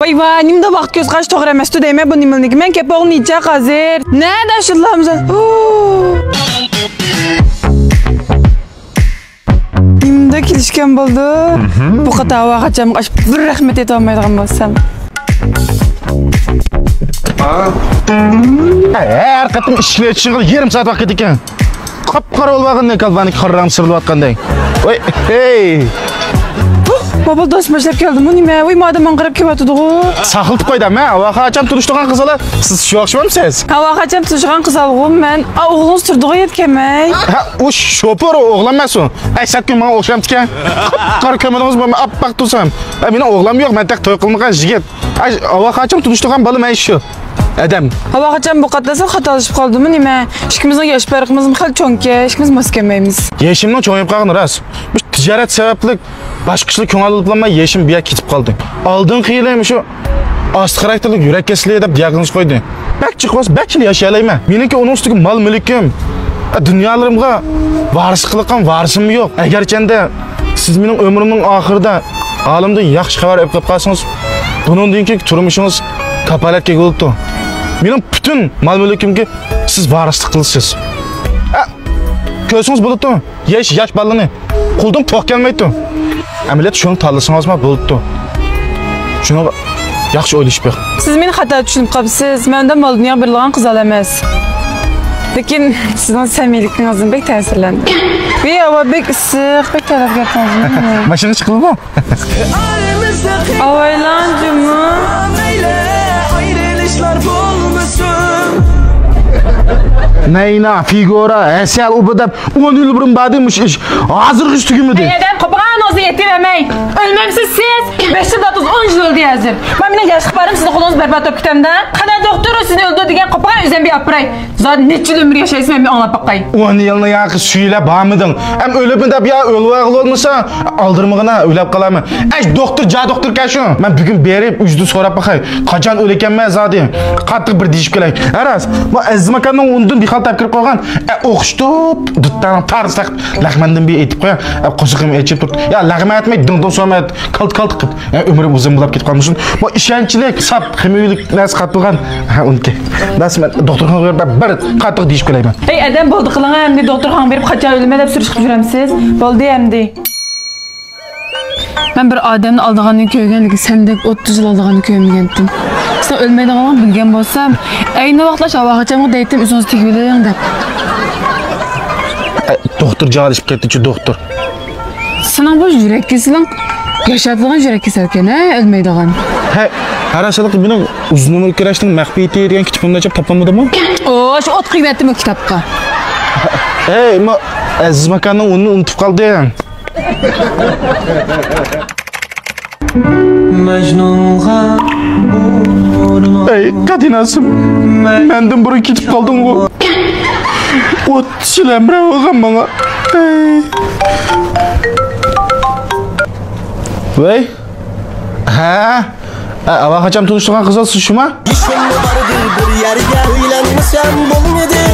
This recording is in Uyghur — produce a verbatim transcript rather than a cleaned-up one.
ۋاي ۋاي، نېمىدا ۋاقىت كۆز قاراش توغرا ئەمەستۇ دەيمەن بۇ نېمىلىنىكى. مەن كەپ بولغىنى نېچە ھازىر؟ نەدە شۇللامسان؟ نېمىدا كېلىشكەن بولدۇق؟ بۇ قاتا ھاۋا قاچام بىر رەھمەت ئېيتىۋالمايدىغان بولسام. ھەر قېتىم ئىشىكنى ئېچىشىغا يېرىم سائەت ۋاقىت كېتىدىكەن. قاپقارا بولۇۋالغان نېكالبانىك قارىراڭ سىرىلىۋاتقاندەك. ۋاي، ھەي! بابا دوست باشلاپ كەلدىمۇ نېمە؟ ۋاي، مادام ماڭا قاراپ كېلىۋاتىدىغۇ. ساقلىتىپ قويدۇم ھە، ھاۋا قاچام تونۇشتۇرغان قىزالار. سىز شۇ ئوخشىمامسىز؟ ھاۋا قاچام تونۇشتۇرغان قىزالغۇ مەن. ئا، ئوغلىڭىز تۇردىغۇ يەتكەنمەي. ھە، ئۇ شوپۇر، ئوغلان ئەمەس ئۇ. ئەي، سەتكۈن ماڭا ئوخشامدىكەن. قاپقارا كۆمۈلىڭىز بولماي ئاپئاق تۇرسام. ئە، مېنىڭ ئوغلام يوق، مەن تېخى توي قىلمىغان يىگىت. ئاي، ھاۋا قاچام تونۇشتۇرغان بالا مەن شۇ. ئادەم. ھاۋا قاچام بۇ قاتنىسا خاتالىشىپ قالدىمۇ نېمە؟ ئىككىمىزنىڭ ياش پەرقىمىزمۇ خېلى چوڭكەن، ئىككىمىز ماس كەلمەيمىز. يېشىمنىڭ چوڭىيىپ قالغىنى راست. مۇشۇ تىجارەت سەۋەبلىك باشقا ئىشلار كۆڭۈل ئالماي يېشىم بۇ يەرگە كېتىپ قالدى. ئالدىنقى يىلى مۇشۇ ئاستا خاراكتېرلىك يۈرەك كېسىلى دەپ دىياگنوز قويدى. بەك جىق بولسا بەك يىل ياشىيالايمەن. مېنىڭكى ئۇنىڭ ئۈستىگە مال مۈلكۈم، دۇنيالىرىمغا ۋارىسلىق قىلىدىغان ۋارىسىممۇ يوق. ئەگەر چەندە سىز مېنىڭ ئۆمرۈمنىڭ ئاخىرىدا ھالىمدىن ياخشى خەۋەر ئېلىپ قېلىپ قالسىڭىز، بۇنىڭدىن كېيىنكى تۇرمۇشىڭىز كاپالەتكە ئىگە بولۇپتۇ. مېنىڭ پۈتۈن مال مۈلكۈمگە سىز ۋارىسلىق قىلىسىز. ئە، كۆرسىڭىز بولىدۇ. ياش، ياش بالىنى قولدىن پوق كەلمەيدۇ. ئەمەلىيەتتە شۇنى تاللىسىڭىزمۇ بولىدۇ. شۇنىڭغا ياخشى ئويلىشىپ بېقىڭ. سىز مېنى خاتا چۈشىنىپ قاپسىز. مەن ئۇنداق مال دۇنياغا بېرىلغان قىزال ئەمەس. لېكىن سىزنىڭ سەمىيلىكىڭىزدىن بەك تەسىرلەندىم. ۋى ھاۋا بەك ئىسسىق، بەك تەرلەپ كەتتىڭىزمۇ؟ ماشىنا چىقىلىمۇ؟ ئاۋايلان جۇمۇ. نەينا، فىگۇرا، ھەسەل ئۇبى دەپ ئون يىل بۇرۇن باردى مۇشۇ ئىش. ھازىرغىچە تۈگىمىدى. ئەي ئادەم، قوپىغان ئوزى يېتىۋەرمەي. ئۆلمەمسىز سىز؟ بەش يىل توققۇز، ئون يىل ئۆلدى ھازىر. مەن مېنىڭ ياشلىق بارىم سىزنىڭ قولىڭىز بەربات بولۇپ كېتەمدە. قانداق دوختۇر سىزنى ئۆلدۈر دېگەن، قوپىغان ئۆزۈم بىر ئاپىراي. زادى نەچچە يىل ئۆمۈر ياشايسىز، مەن بىر ئاڭلاپ باقاي. ئون يىلنى ياقى سۈيلەپ بارمىدىڭ. ئەم ئۆلۈپمۇ دەپ يا ئۆلۈۋالغىلى بولمىسا، ئالدىرىمىغىنا ئۆلەپ قالارمەن. ئەش دوختۇر، جا دوختۇركەن شۇ. مەن بۈگۈن بېرىپ ئۆزىدىن سوراپ باقاي. قاچان ئۆلىكەنمەن زادى؟ قاتتىق بىر دېيىشىپ كېلەي. ھە راست، بۇ ئەزىز ماكاننىڭ ئۇنىدىن بىخال تەپكىرىپ قويغان. ئە، ئوخشىتىپ، دۇتتانىڭ تارىسى تەقىپ، لەغمەندىن بىر ئېيتىپ قوياي. ئە، قوسىقىم ئېچىپ تۇرۇپ. يا، لەغمەن ئېيتماي، دىڭ دىڭ سورىماي، كالت كالت قىپ. ئە، ئۆمرۈم ئۇزۇن بولاپ كېتىپ قالمىسۇن. بۇ ئىشەنچلىك، ساپ، خىمىيىلىك نەرسە قاتمىغان. ھە، ئۇنىڭكى. بەس، مەن دوختۇرخانىغا بېرىپ بىر قاتتىق دېيىشىپ كېلەيمەن. ئەي ئادەم، بولدى قىلىڭە ئەمدى، دوختۇرخانىغا بېرىپ قاچان ئۆلىمەن دەپ سۈرۈشتە يۈرەمسىز؟ بولدى ئەمدى. مەن بىر ئادەمنى ئالدىغاننى كۆرگەن، لېكىن سەندەك ئوتتۇز يىل ئالدىغاننى كۆرمىگەنتىم. سەن ئۆلمەيدىغانلىقىنى بىلگەن بولسام، ئەينى ۋاقىتلا شۇ ھاۋا قاچامغا دەيتتىم، ئۆزىڭىز تېگىۋېلىڭ دەپ. ئە، دوختۇر جاۋابلىشىپ كەتتىچۇ، دوختۇر. سېنىڭ بۇ يۈرەك كېسىلىڭ ياشاتىدىغان يۈرەك كېسەلكەن، ھە، ئۆلمەيدىغان. ھە، ھە راست، مېنىڭ ئۇزۇن ئۆمۈر كۈرەشنىڭ مەخپىيىتى دېگەن كىتابىمنى ئاچاپ تاپالمىدىمۇ؟ ئو، شۇ ئوت قويۇۋەتتىم ئۇ كىتابقا. ھەي، ما ئەزىز ماكاننىڭ ئۇنى ئۇنتۇپ قالدىڭ. مەجنۇنغا ئەي، قەدىناسىم، مەندىن بۇرۇن كېتىپ قالدىڭغۇ. ئوتتۇز يىل ھەمراھ بولغان ماڭا. ئەي. ۋەي. ھە؟ ئە، ئاۋا قاچان تونۇشتۇرغان قىزىل سىز شۇما؟ يېشىممۇ باردى بىر يەرگە، ئۆيلەنمىسەم بولمىدى.